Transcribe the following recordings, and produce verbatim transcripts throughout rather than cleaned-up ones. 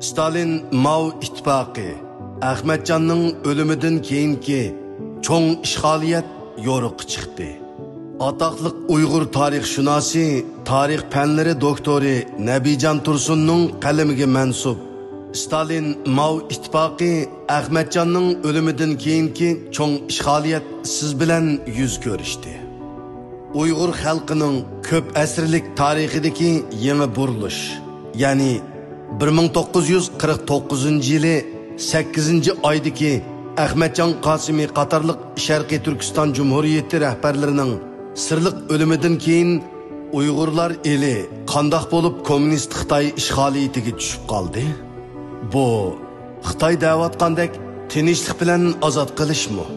ستالىن ماۋ ئىتتىپاقى، ئەخمەتجاننىڭ ئۆلۈمىدىن كېيىنكى چوڭ ئىشغالىيەت يورۇققا چىقتى. ئاتاقلىق ئۇيغۇر تارىخشۇناسى، تارىخ پەنلىرى دوكتورى نەبىجان تۇرسۇننىڭ قەلىمىگە مەنسۇپ ستالىن ماۋ ئىتتىپاقى ئەخمەتجاننىڭ ئۆلۈمىدىن كېيىنكى چوڭ ئىشغالىيەت سىز بىلەن يۈز كۆرۈشتى. ئۇيغۇر خەلقىنىڭ كۆپ ئەسىرلىك تارىخىدىكى يېڭى بۇرۇلۇش، يەنى بىر مىڭ توققۇز يۈز قىرىق توققۇزىنچى يىلى سەككىزىنچى ئايدىكى ئەخمەتجان قاسىمى قاتارلىق شەرقىي تۈركىستان جۇمھۇرىيىتى رەھبەرلىرىنىڭ سىرلىق ئۆلۈمىدىن كېيىن، ئۇيغۇرلار ئېلى قانداق بولۇپ كوممۇنىست خىتاي ئىشغالىيىتىگە چۈشۈپ قالدى؟ بۇ خىتاي دەۋاتقاندەك تىنچلىق بىلەن ئازاد قىلىشمۇ؟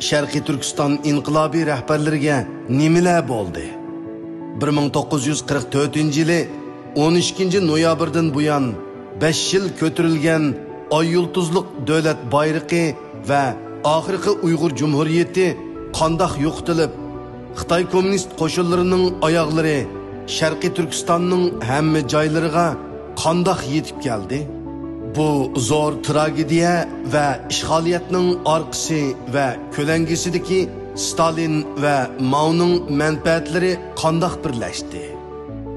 شەرقىي تۈركىستان ئىنقىلابى رەھبەرلىرىگە نېمىلەر بولدى؟ بىر مىڭ توققۇز يۈز قىرىق تۆتىنچى يىلى ئون ئىككىنچى نويابىردىن بۇيان بەش يىل كۆتۈرۈلگەن ئاي يۇلتۇزلۇق دۆلەت بايرىقى ۋە ئاخىرقى ئۇيغۇر جۇمھۇرىيىتى قانداق يوقىتىلىپ، خىتاي كوممۇنىست قوشۇنلىرىنىڭ ئاياغلىرى شەرقىي تۈركىستاننىڭ ھەممە جايلىرىغا قانداق يېتىپ كەلدى؟ بۇ زور تراگېدىيە ۋە ئىشغالىيەتنىڭ ئارقىسى ۋە كۆلەڭگىسىدىكى ستالىن ۋە ماۋنىڭ مەنپەئەتلىرى قانداق بىرلەشتى؟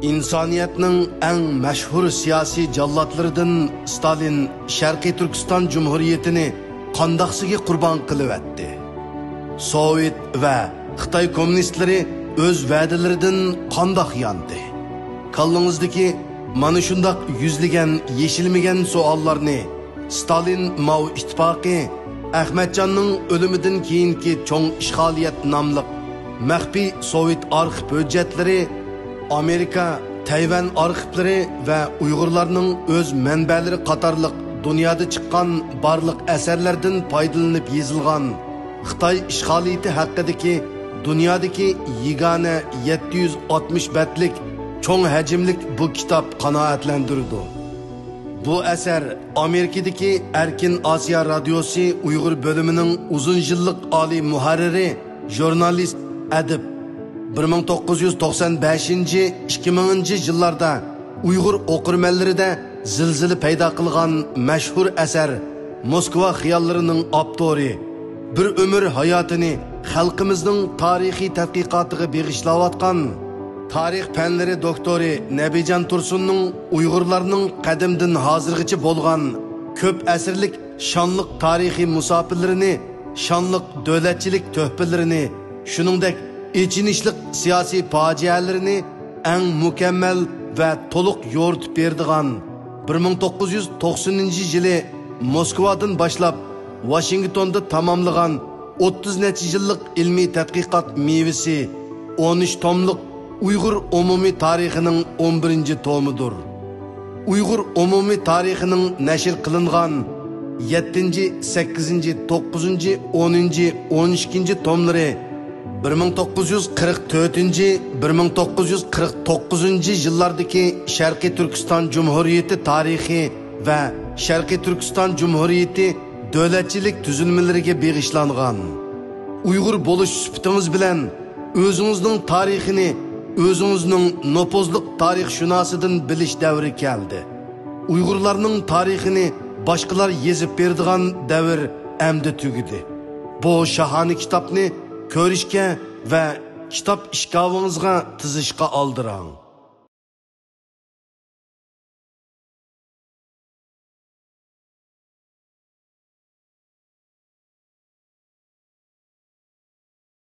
ئىنسانىيەتنىڭ ئەڭ مەشھۇر سىياسىي جاللاتلىرىدىن ستالىن شەرقىي تۈركىستان جۇمھۇرىيىتىنى قانداقسىگە قۇربان قىلىۋەتتى؟ سوۋېت ۋە خىتاي كوممۇنىستلىرى ئۆز ۋەدىلىرىدىن قانداق ياندى؟ كاللىڭىزدىكى مانا شۇنداق يۈزلىگەن يېشىلمىگەن سوئاللارنى ستالىن ماۋ ئىتتىپاقى ئەخمەتجاننىڭ ئۆلۈمىدىن كېيىنكى چوڭ ئىشغالىيەت ناملىق مەخپىي سوۋېت ئارخىپ ھۆججەتلىرى، ئامېرىكا، تەيۋەن ئارخىپلىرى ۋە ئۇيغۇرلارنىڭ ئۆز مەنبەلىرى قاتارلىق دۇنيادا چىققان بارلىق ئەسەرلەردىن پايدىلىنىپ يېزىلغان خىتاي ئىشغالىيىتى ھەققىدىكى دۇنيادىكى يېگانە يەتتە يۈز ئاتمىش بەتلىك چوڭ ھەجىملىك بۇ كىتاب قانائەتلەندۈرىدۇ. بۇ ئەسەر ئامېرىكىدىكى ئەركىن ئاسىيا رادىيوسى ئۇيغۇر بۆلۈمىنىڭ ئۇزۇن يىللىق ئالىي مۇھەررىرى، ژۇرنالىست، ئەدىب، بىر مىڭ توققۇز يۈز توقسان بەشىنچى، ئىككى مىڭىنچى يىللاردا ئۇيغۇر ئوقۇرمەنلىرىدە زىلزىلە پەيدا قىلغان مەشھۇر ئەسەر موسكۋا خىياللىرىنىڭ ئاپتورى، بىر ئۆمۈر ھاياتىنى خەلقىمىزنىڭ تارىخىي تەتقىقاتىغا بېغىشلاۋاتقان تارىخ پەنلىرى دوكتورى نەبىجان تۇرسۇننىڭ ئۇيغۇرلارنىڭ قەدىمدىن ھازىرغىچە بولغان كۆپ ئەسىرلىك شانلىق تارىخىي مۇساپىلىرىنى، شانلىق دۆلەتچىلىك تۆھپىلىرىنى، شۇنىڭدەك ئېچىنىشلىق سىياسىي پاجىئەلىرىنى ئەڭ مۇكەممەل ۋە تولۇق يورۇتۇپ بېرىدىغان، بىر مىڭ توققۇز يۈز توقسىنىنچى يىلى موسكۋادىن باشلاپ ۋاشىنگتوندا تاماملىغان ئوتتۇز نەچچە يىللىق ئىلمىي تەتقىقات مېۋىسى، ئون ئۈچ توملۇق ئۇيغۇر ئومۇمىي تارىخىنىڭ ئون بىرىنچى تومىدۇر. ئۇيغۇر ئومۇمىي تارىخىنىڭ نەشر قىلىنغان يەتتىنچى، سەككىزىنچى، توققۇزىنچى، ئونىنچى، ئون ئىككىنچى توملىرى، بىر مىڭ توققۇز يۈز قىرىق تۆتىنچى، بىر مىڭ توققۇز يۈز قىرىق توققۇزىنچى يىللاردىكى شەرقىي تۈركىستان جۇمھۇرىيىتى تارىخى ۋە شەرقىي تۈركىستان جۇمھۇرىيىتى دۆلەتچىلىك تۈزۈلمىلىرىگە بېغىشلانغان. ئۇيغۇر بولۇش سۈپىتىڭىز بىلەن ئۆزىڭىزنىڭ تارىخىنى ئۆزىڭىزنىڭ نوپۇزلۇق تارىخشۇناسىدىن بىلىش دەۋرى كەلدى. ئۇيغۇرلارنىڭ تارىخىنى باشقىلار يېزىپ بېرىدىغان دەۋر ئەمدى تۈگىدى. بۇ شاھانە كىتابنى كۆرۈشكە ۋە كىتاب ئىشكاۋىڭىزغا تىزىشقا ئالدىراڭ.